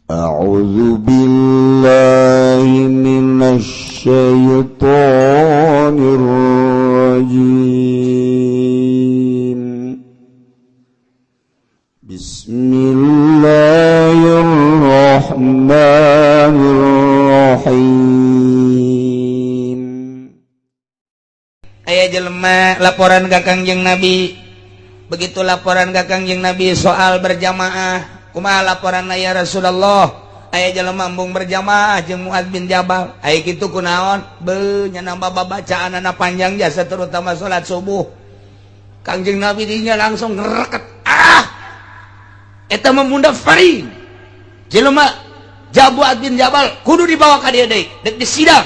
أعوذ بالله من الشيطان الرجيم. بسم الله الرحمن الرحيم. Aya jelema laporan ka Kangjeng Nabi. Begitu laporan ka Kangjeng Nabi soal berjamaah, kumaha laporan ya Rasulullah? Aya jelema embung berjamaah jeung Muad bin Jabal. Aya kitu kunaon? Beuh, nya nambah babacaan anak panjang jasa, terutama salat subuh. Kangjeng Nabi dinya langsung ngereket, "Ah, eta mah munaffarin jelema." Muad bin Jabal kudu dibawa ka dieu deui, dek disidang.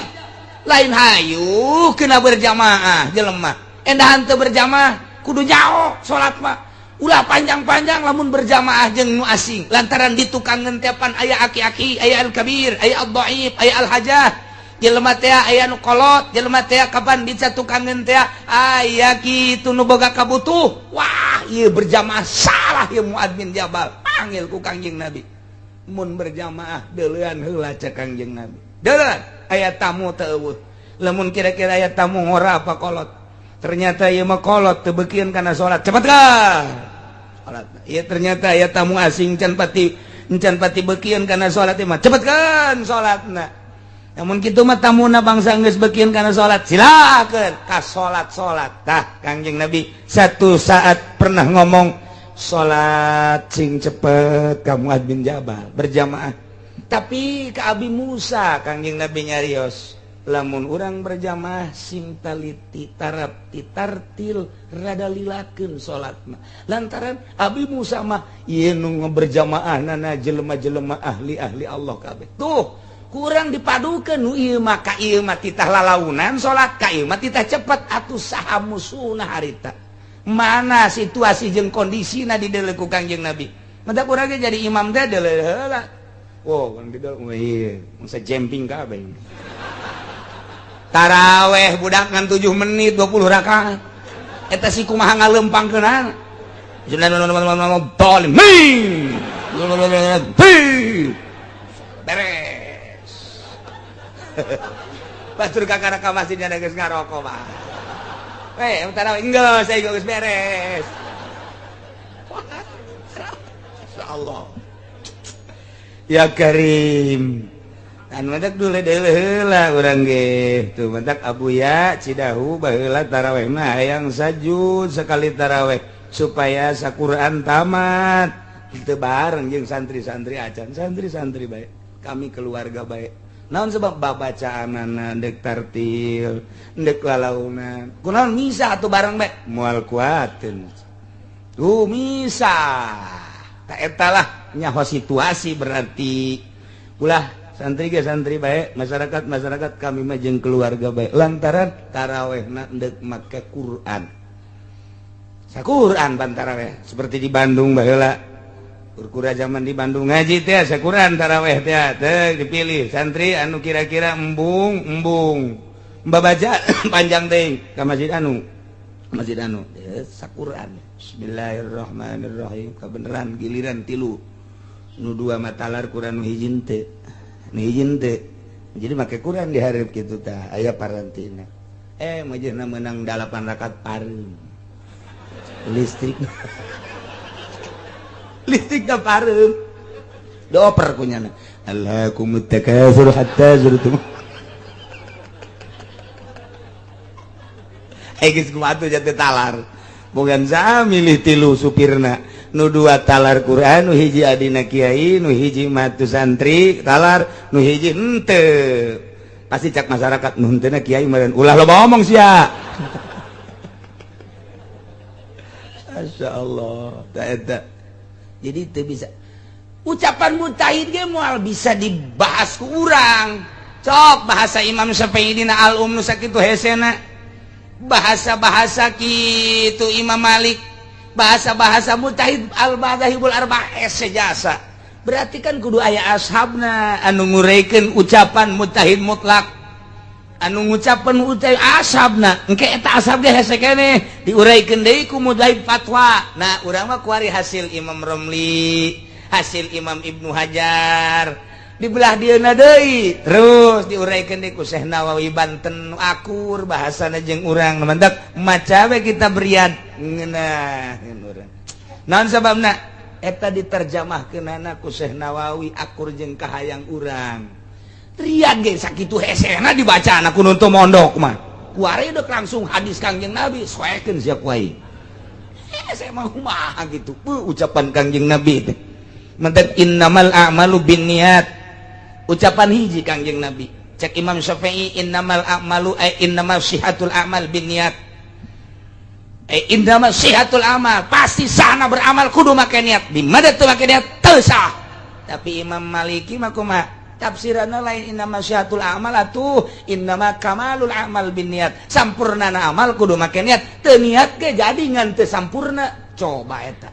Lain hayu kena berjamaah, jelema endahan teu berjamaah kudu jauh salat mah ulah panjang-panjang lamun berjamaah jeung nu asing, lantaran di tukang ngentepan aya aki-aki, aya al-kabir, aya al-dhaif, aya al-hajah. Jelema teh aya nu kolot, jelema teh kapan bisa tukangan teh aya kitu nu boga kabutuh. Wah, ieu berjamaah salah ieu Muad bin Jabal. Panggil ku Kangjeng Nabi, mun berjamaah deuleuan heula, cek Kangjeng Nabi. Deuleuan aya tamu teu euweuh. Lamun kira-kira aya tamu ngora apa kolot, ternyata ieu mah kolot teu beukieun kana salat, cepet kan salat. Ieu ternyata aya tamu asing can pati beukieun kana salat mah, cepet kan salatna. Namun kitu mah tamuna bangsa geus beukieun kana salat, silakeun ka salat-salat. Tah, Kangjeng Nabi satu saat pernah ngomong, "Salat sing cepet ka Muad bin Jabal berjamaah." Tapi ke Abi Musa Kangjeng Nabi nyarios, lamun urang berjamaah sing taliti, tarap tartil, rada lilakeun salatna, lantaran Abi Musa mah ieu nu berjamaah nana jelema-jelema ahli-ahli Allah kabeh. Tuh kurang dipadukeun nu ieu mah ka ieu mah titah lalaunan salat, ka ieu mah titah cepet. Atuh saha musuhna harita? Mana situasi jeung kondisina dideuleu ku Kangjeng Nabi? Mata kurang jadi imam teh deuleu heula. Wow, kan di ieu masa jumping kabeh. Taraweh budak ngan 7 menit 20 rakaat. Eta si kumaha ngalempangkeunana? Dolimin. Beres. Batur kakara ka masjid nya geus ngarokok mah. Eh, taraweh enggak, saya geus beres. Insyaallah. Ya Karim. Dan mantak dulu heula urang ge. Tuh mantak Abuya Cidahu baheula taraweh mah hayang sajud sekali taraweh supaya saquran tamat. Itu bareng jeung santri-santri acan, santri-santri baik. Kami keluarga baik. Naon sebab babacaanana dek tartil, dek lalaunan. Kunaon misa atuh bareng bae? Moal kuateun. Tuh misa. Tak eta lah nyaho situasi berarti. Ulah santri ge santri baik, masyarakat masyarakat, kami mah jeung keluarga baik, lantaran tarawehna ndek make Quran, saquran pan taraweh seperti di Bandung baheula. Kurkura zaman di Bandung ngaji teh saquran taraweh teh teh dipilih santri anu kira-kira embung embung babaca panjang teh ka masjid anu, masjid anu saquran. Bismillahirrahmanirrahim, kebenaran giliran tilu nu dua matalar Quran, nu hiji teu, nu hiji teu. Jadi make Quran diharap gitu tah aya parantina. Eh, majehna menang 8 rakaat, pareum listrik, listrik dah pareum, dioper kunyana alhaakumut takatsur hatta zurtum. Eh, geus kumaha tuh jatuh talar. Bukan sa milih tilu supirna, nu dua talar Quran, nu hiji adina kiai, nu hiji matu santri talar, nu hiji henteu. Pasti cak masyarakat, nu henteu kiai meureun. Ulah loba omong sia. Masya Allah, tak eta. Jadi teu bisa ucapan mujtahid ge moal bisa dibahas ku urang. Cok bahasa Imam Syafi'i dina Al-Um nu sakitu hesena, bahasa-bahasa kitu Imam Malik, bahasa-bahasa mujtahid al-madzahibul arba'ah hese jasa. Berarti kan kudu aya ashabna anu nguraikan ucapan mujtahid mutlak, anu ngucapan ucap ashabna. Engke eta ashab ge hese keneh diuraikeun deui ku mujtahid fatwa. Nah, urang mah kuari hasil Imam Romli. Hasil Imam Ibnu Hajar dibelah dieuna deui terus diuraikan deui ku Syekh Nawawi Banten, akur bahasana jeung urang. Mantak maca we kitab Riyad ngeunah urang. Naon sababna? Eta diterjemahkeunana ku Syekh Nawawi akur jeung kahayang urang. Riyad ge sakitu hesena dibaca anak ku nu teu mondok mah. Kuari dek langsung hadis Kangjeng Nabi soekeun sia ku aing. Saya mah kumaha gitu. Ucapan Kangjeng Nabi teh. Mantak innamal a'malu binniyat. Ucapan hiji Kangjeng Nabi. Cek Imam Syafi'i, innamal a'malu ay innamal sihatul a'mal binniyat. Ay innamal sihatul amal, pasti sahna beramal kudu make niat. Di mana teu make niat teu sah. Tapi Imam Maliki mah kumaha? Tafsiranna lain innama sihatul amal atuh, innama kamalul amal binniyat. Sampurnana amal kudu make niat. Teu niat ge jadi ngan teu sampurna. Coba eta.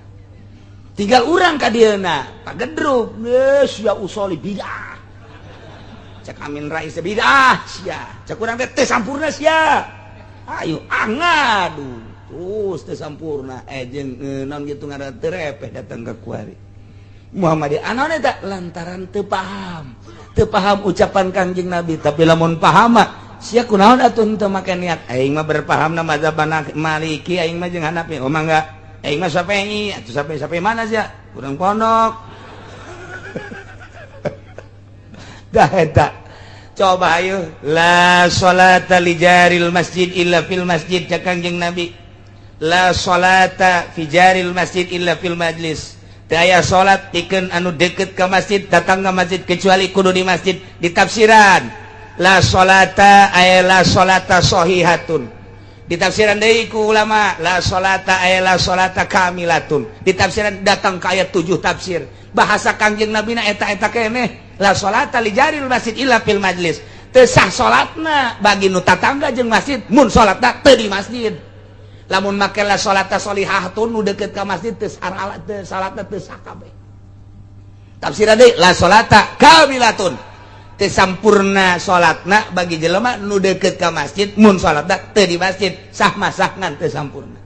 Tinggal urang ka dieuna, pagedruk, geus sia usoli bidah. Cek Amin Rais bidah sia. Cek urang teh teu sampurna sia. Ayo angadu. Terus teu sampurna jeung naon kitu ngaran teu repeh datang ka kuari. Muhammadiyah anu eta lantaran teu paham. Teu paham ucapan Kangjeng Nabi, tapi lamun paham mah sia kunaon atuh henteu make niat. Aing mah berpahamna mazhab Maliki, aing mah jeung Hanafi. Oh mangga. Aing mah Syafi'i, atuh sampai sampai mana sia? Kurang pondok. Dah eta. Coba ayo la salata li jaril masjid illa fil masjid, cek Kangjeng Nabi. La salata fi jaril masjid illa fil majlis. Teu aya salat pikeun anu deket ke masjid, datang ke masjid, kecuali kudu di masjid. Ditafsiran la salata ay la salata sahihatun. Ditafsiran deui ku ulama la salata ay la salata kamilatun. Ditafsiran datang ke ayat 7 tafsir. Bahasa Kangjeng Nabi na eta-eta keneh la salata li jaril masjid illa fil majlis. Teu sah salatna bagi nu tatangga jeung masjid mun salatna teu di masjid. Lamun make la salata sholihatun nu deket ka masjid teu salat, teu salatna teu sah kabeh. Tafsiran deui la salata kamilatun. Teu sampurna salatna bagi jelema nu deket ka masjid mun salatna teu di masjid, sah mah sah ngan teu sampurna.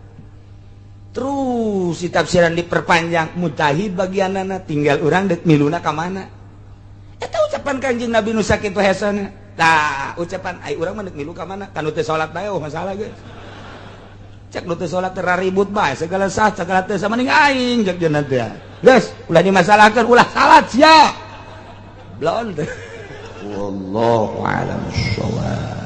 Terus si tafsiran diperpanjang mujtahid bagianana, tinggal urang dek miluna ka mana. Eta ucapan Kanjeng Nabi nu sakitu hesena. Tah ucapan ai urang mah dek milu ka mana? Kan teu salat bae, oh masalah geus. Cek nu teu salat teh ribut bae, segala sah segala teu sama ning aing cek jeung teh. Geus, ulah dimasalahkeun, ulah salat sia. Blon teh. Wallahu a'lam bissawab.